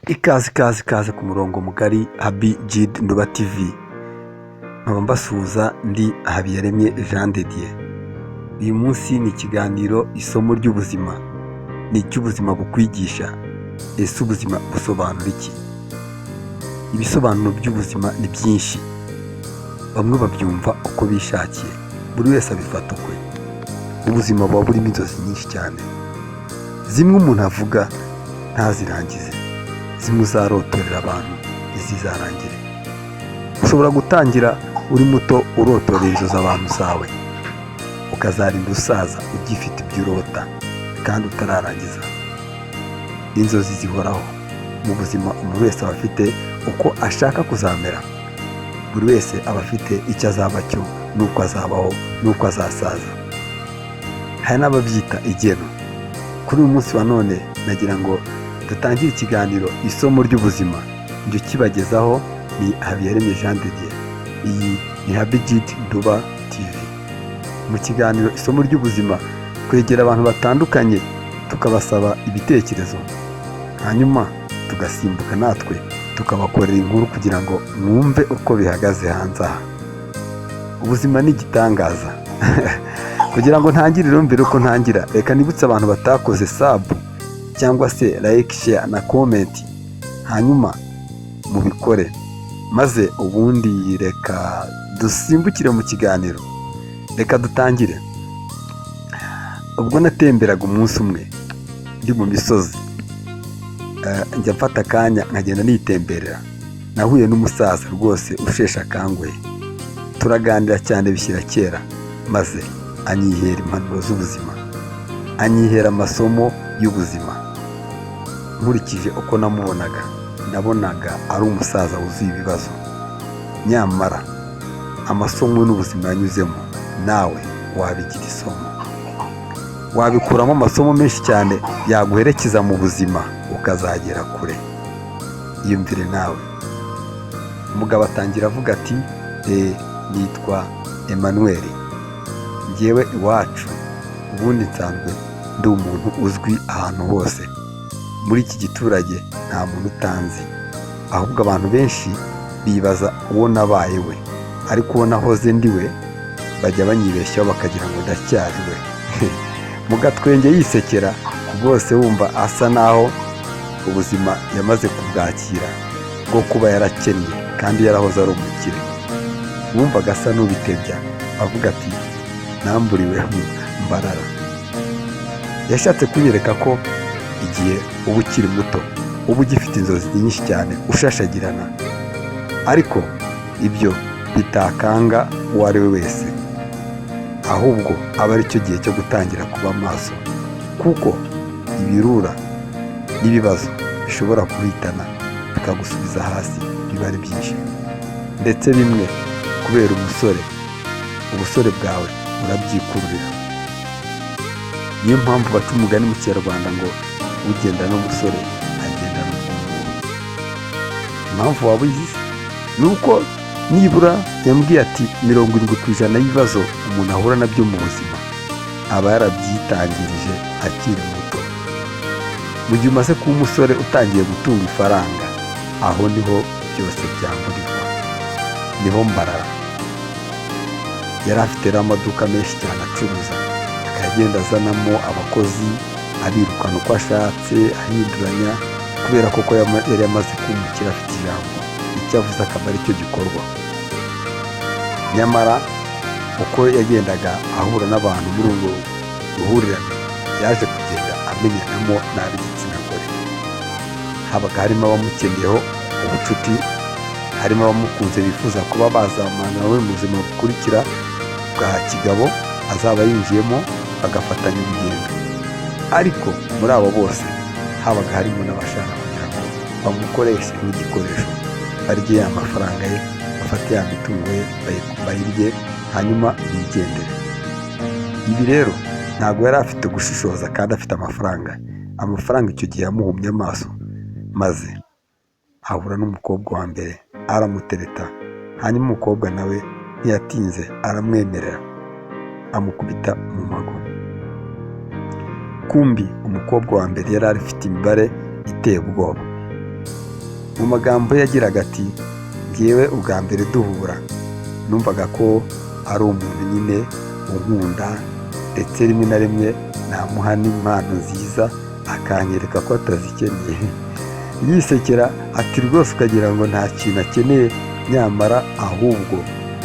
Ikaze, ikaze, ikaze ku murongo mugari Habi Jid Nduba TV. Nkaba mbasuhuza, ndi Habiyaremye Jean de Dieu. Uyu munsi ni ikiganiro Isomo ry'Ubuzima. Ni icy'ubuzima bukwigisha. Ese ubuzima busobanura iki? Ibisobanuro by'ubuzima ni byinshi. Bamwe babyumva uko bishakiye, buri wese abifata ukwe. Ubuzima buba burimo inzozi nyinshi cyane, zimwe umuntu avuga ntazirangize, zimwe uzarotorera abantu ntizizarangire. Ushobora gutangira uri muto urotorera inzozi abantu zawe, ukazarinda usaza ugifite ibyo urota kandi utararangiza. Inzozi zihoraho mu buzima. Umuntu wese aba afite uko ashaka kuzamera, buri wese aba afite icyo azaba cyo n'uko azabaho n'uko azasaza. Hari n'ababyita igeno. Kuri uyu munsi wa none nagira ngo dutangire ikiganiro Isomo ry'Ubuzima. Njye ukibagezaho ni Habiyaremye Jean de Dieu. Iyi ni Habijid Nduba TV. Mu kiganiro Isomo ry'Ubuzima twegera abantu batandukanye, tukabasaba ibitekerezo, hanyuma tugasimbuka natwe tukabakorera inkuru kugira ngo mwumve uko bihagaze hanze aha. Ubuzima ni igitangaza. Kugira ngo ntangire rero, mbere uko ntangira, reka nibutse abantu batakoze sub cyangwa se like, share na comment, hanyuma mubikore, maze ubundi reka dusimbukire mu kiganiro. Reka dutangire. Ubwo natemberaga umunsi umwe ndi mu misozi, njya mfata akanya nkagenda nitemberera, nahuye n'umusaza rwose usheshe akanguhe. Turaganira cyane bishyira kera, maze anyihera impanuro z'ubuzima, anyihera amasomo y'ubuzima. Nkurikije uko namubonaga, nabonaga ari umusaza wuzuye ibibazo. Nyamara amasomo n'ubuzima yanyuzemo, nawe wabigira isomo, wabikuramo amasomo menshi cyane yaguherekeza mu buzima ukazagera kure. Iyumvire nawe. Umugabo atangira avuga ati: "Nitwa Emmanuel. Ngewe iwacu ubundi nsanzwe ndi umuntu uzwi ahantu hose. Muri iki giturage nta muntu utanzi, ahubwo abantu benshi bibaza uwo nabaye we, ariko uwo nahoze ndi we bajya banyibeshyaho bakagira ngo ndacyari we." Mu gatwenge yisekera rwose, wumva asa naho ubuzima yamaze kubwakira bwo kuba yarakennye kandi yarahoze ari umukire. Wumvaga asa n'ubitebya, avuga ati: "Namburiwe Mbarara." Yashatse kunyereka ko igihe uba ukiri muto uba ugifite inzozi nyinshi cyane, ushashagirana, ariko ibyo bitakanga uwo ari we wese, ahubwo aba ari cyo gihe cyo gutangira kuba maso, kuko ibirura n'ibibazo bishobora guhitana bikagusubiza hasi biba ari byinshi. Ndetse bimwe kubera ubusore bwawe urabyikururira. Niyo mpamvu baca umugani mu Kinyarwanda ngo ugenda n'umusore agenda n'ubwungubu. Impamvu waba uyizi ni uko nibura yambwiye ati 70% y'ibibazo umuntu ahura nabyo mu buzima aba yarabyitangirije akiri muto. Mu gihe umaze kuba umusore, utangiye gutunga ifaranga, aho niho byose byamburirwa, niho Mbarara. Yari afite rero amaduka menshi cyane acuruza, akagenda azanamo abakozi, abirukana uko ashatse, ahinduranya, kubera koko yari yamaze kuba umukire, afite ijambo, icyo avuze akaba aricyo gikorwa. Nyamara uko yagendaga ahura n'abantu muri urwo ruhurirane, yaje kugenda amenyanamo n'ab'igitsina gore. Habaga harimo abamukeneyeho ubucuti, harimo abamukunze bifuza kuba bazamana nawe mu buzima bukurikira bwa kigabo azaba yinjiyemo, bagafatanya urugendo. Ariko muri abo bose habaga harimo n'abashaka kugira ngo bamukoreshe nk'igikoresho, barye ya mafaranga ye, bafate ya mitungo ye, bayirye, hanyuma bigendere. Ibi rero ntabwo yari afite gushishoza kandi afite amafaranga. Amafaranga icyo gihe yamuhumye amaso, maze ahura n'umukobwa wa mbere aramutereta. Hanyuma umukobwa nawe ntiyatinze, aramwemerera, amukubita mu mago. Kumbi umukobwa wa mbere yari afite imibare iteye ubwoba. Mu magambo yagiraga ati: "Ngewe ubwa mbere duhura numvaga ko ari umuntu nyine unkunda, ndetse rimwe na rimwe namuha n'impano nziza akanyereka ko atazikeneye." Yisekera ati: "Rwose ukagira ngo nta kintu akeneye, nyamara ahubwo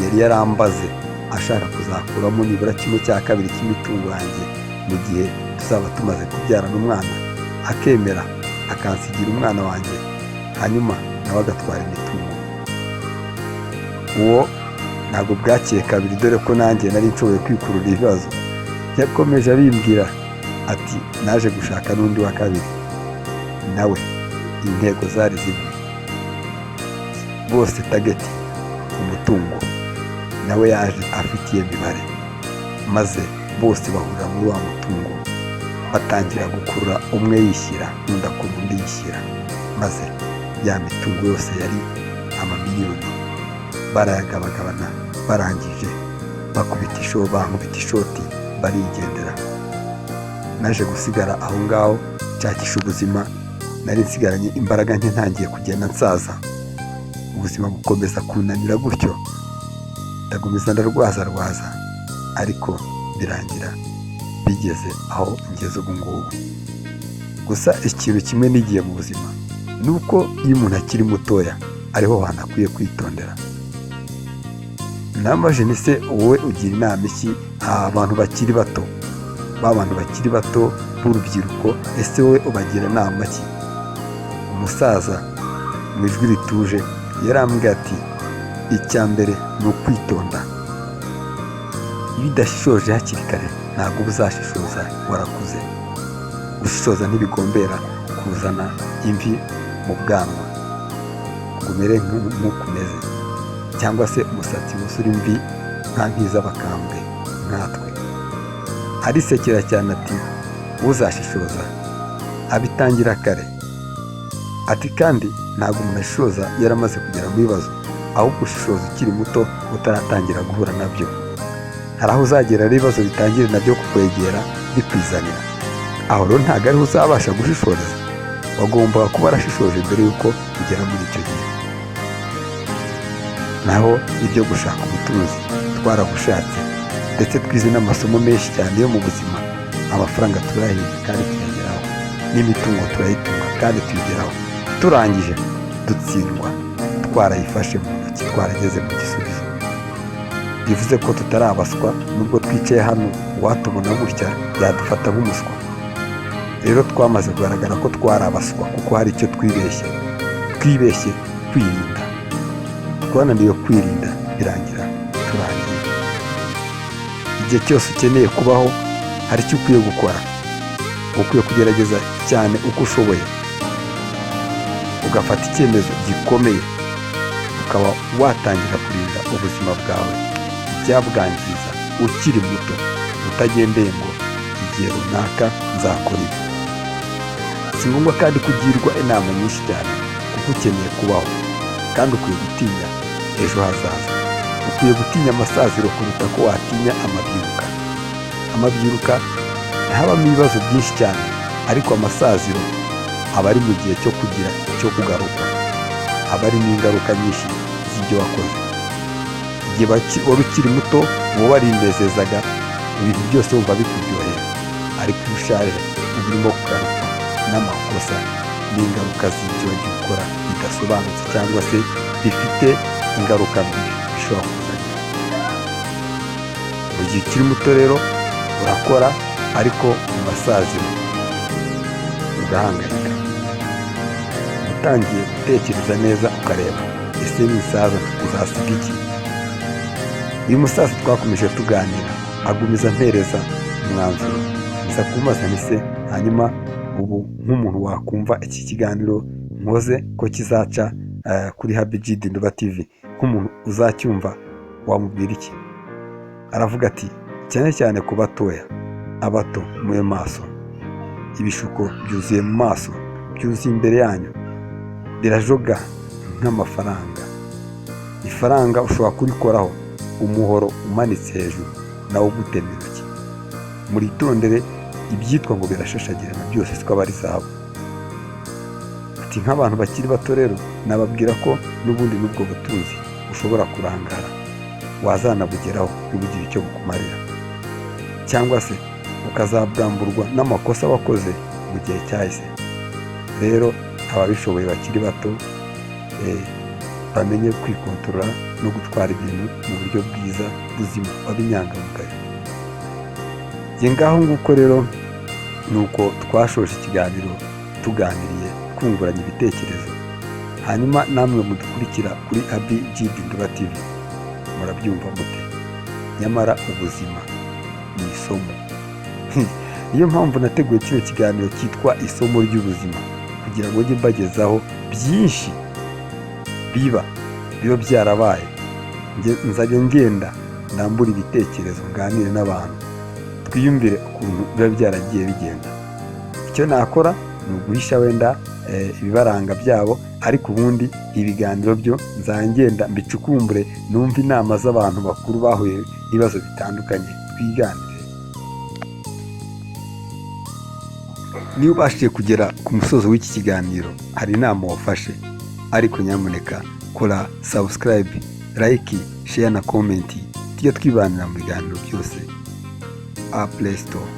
yari yarambaze ashaka kuzakuramo nibura 1/2 cy'imitungo yanjye mu gihe tuzaba tumaze kubyarana umwana, akemera akansigira umwana wanjye, hanyuma nawe agatwara imitungo." Uwo ntabwo bwakeye kabiri, dore ko nanjye nari nshoboye kwikurura ibibazo. Yakomeje abimbwira ati: "Naje gushaka n'undi wa kabiri, nawe intego zari zimwe, bose target ku mutungo. Nawe yaje afite iyo mibare, maze bose bahurira muri wa mutungo, batangira gukurura, umwe yishyira, undi akurura, undi yishyira, maze ya mitungo yose yari amamiliyoni barayagabagabana. Barangije bakubita bankubita ishoti, barigendera. Naje gusigara aho ngaho nshakisha ubuzima. Nari nsigaranye imbaraga nke, ntangiye kugenda nsaza, ubuzima bukomeza kunanira gutyo, ndakomeza ndarwaza rwaza, ariko birangira bigeze aho ngeze ubu ngubu." Gusa ikintu kimwe nigiye mu buzima ni uko iyo umuntu akiri mutoya ariho hantu akwiye kwitondera. Nambaje ni se wowe ugira inama iki abantu bakiri bato, ba bantu bakiri bato b'urubyiruko, ese wowe ubagira inama ki? Umusaza mu ijwi rituje yarambwiye ati: "Icya mbere ni ukwitonda. Iyo udashishoje hakiri kare, ntabwo uba uzashishoza warakuze. Gushishoza ntibigombera kuzana imvi mu bwanwa ngo umere nk'uko umeze, cyangwa se umusatsi wuzura imvi nk'iz'abakambwe nkatwe." Arisekera cyane ati: "Uzashishoza abitangira kare." Ati: "Kandi ntabwo umuntu ashishoza yaramaze kugera mu bibazo, ahubwo ushishoza ukiri muto, utaratangira guhura nabyo. Hari aho uzagera rero ibibazo bitangire nabyo kukwegera bikwizanira. Aho rero ntabwo ariho uzabasha gushishoreza. Wagombaga kuba warashishoje mbere y'uko ugera muri icyo gihe." Naho ibyo gushaka ubutunzi, twarabushatse, ndetse twize n'amasomo menshi cyane yo mu buzima. Amafaranga turayahinga kandi tuyageraho, n'imitungo turayitunga kandi tuyigeraho. Turangije dutsindwa twarayifashe mu ntoki, twarageze mu gisubizo. Bivuze ko tutarabaswa. Nubwo twicaye hano, uwatubona gutya yadufata nk'umuswa. Rero twamaze kugaragara ko twarabaswa, kuko hari icyo twibeshye. Twibeshye kwirinda, twananiwe kwirinda, birangira turangiye. Igihe cyose ukeneye kubaho, hari icyo ukwiye gukora. Ukwiye kugerageza cyane uko ushoboye, ugafata icyemezo gikomeye, ukaba watangira kurinda ubuzima bwawe icyabwangiza ukiri muto, utagendeye ngo igihe runaka nzakora ibi. Si ngombwa kandi kugirwa inama nyinshi cyane, kuko ukeneye kubaho kandi ukwiye gutinya ejo hazaza. Ukwiye gutinya amasaziro kuruta ko watinya amabyiruka. Amabyiruka ntabamo ibibazo byinshi cyane, ariko amasaziro aba ari mu gihe cyo kugira cyo kugaruka, aba ari n'ingaruka nyinshi z'ibyo wakoze igihe wari ukiri muto. Uba warinezezaga, ibintu byose wumva bikuryohera, ariko iyo ushaje uba urimo kugarukwa n'amakosa n'ingaruka z'ibyo wagiye ukora bidasobanutse cyangwa se bifite ingaruka mbi bishobora kuzanira. Mu gihe ukiri muto rero urakora, ariko mu masaziro ugahangayika, utangiye gutekereza neza, ukareba: ese nisaza uzasiga iki? Uyu musaza twakomeje tuganira, agumiza ampereza umwanzuro. Nza kumubaza nti: "Se hanyuma ubu nk'umuntu wakumva iki kiganiro nkoze ko kizaca kuri Happy G Nduba TV, nk'umuntu uzacyumva wamubwira iki?" Aravuga ati: "Cyane cyane ku batoya, abato, mube maso. Ibishuko byuzuye mu maso, byuzuye imbere yanyu, birajoga nk'amafaranga. Ifaranga ushobora kurikoraho, umuhoro umanitse hejuru nawo ugutema intoki. Muritondere, ibyitwa ngo birashashagirana byose siko aba ari zahabu." Ati nk'abantu bakiri bato rero nababwira ko n'ubundi n'ubwo butunzi ushobora kurangara, wazanabugeraho ntibugire icyo bukumarira, cyangwa se ukazabwamburwa n'amakosa wakoze mu gihe cyahise. Rero ababishoboye bakiri bato bamenye kwikontorora no gutwara ibintu mu buryo bwiza buzima, babe inyangamugayo. Njye ngaho nguko rero ni uko twashoje ikiganiro, tuganiriye, twunguranye ibitekerezo. Hanyuma namwe mudukurikira kuri Abi Jidi Nduba TV, murabyumva mute? Nyamara ubuzima ni isomo. Niyo mpamvu nateguye kino kiganiro cyitwa Isomo ry'Ubuzima, kugira ngo njye mbagezaho byinshi biba byarabaye. Nzajya ngenda ndambura ibitekerezo, nganire n'abantu, twiyumvire ukuntu biba byaragiye bigenda. Icyo nakora ni uguhisha wenda ibibaranga byabo, ariko ubundi ibiganiro byo nzagenda mbicukumbure, numve inama z'abantu bakuru bahuye n'ibibazo bitandukanye, twiganire. Niba ubashije kugera ku musozo w'iki kiganiro, hari inama wafashe, ariko nyamuneka kora subscribe, like, share na comment, tujye twibanira mu biganiro byose. A Play Store.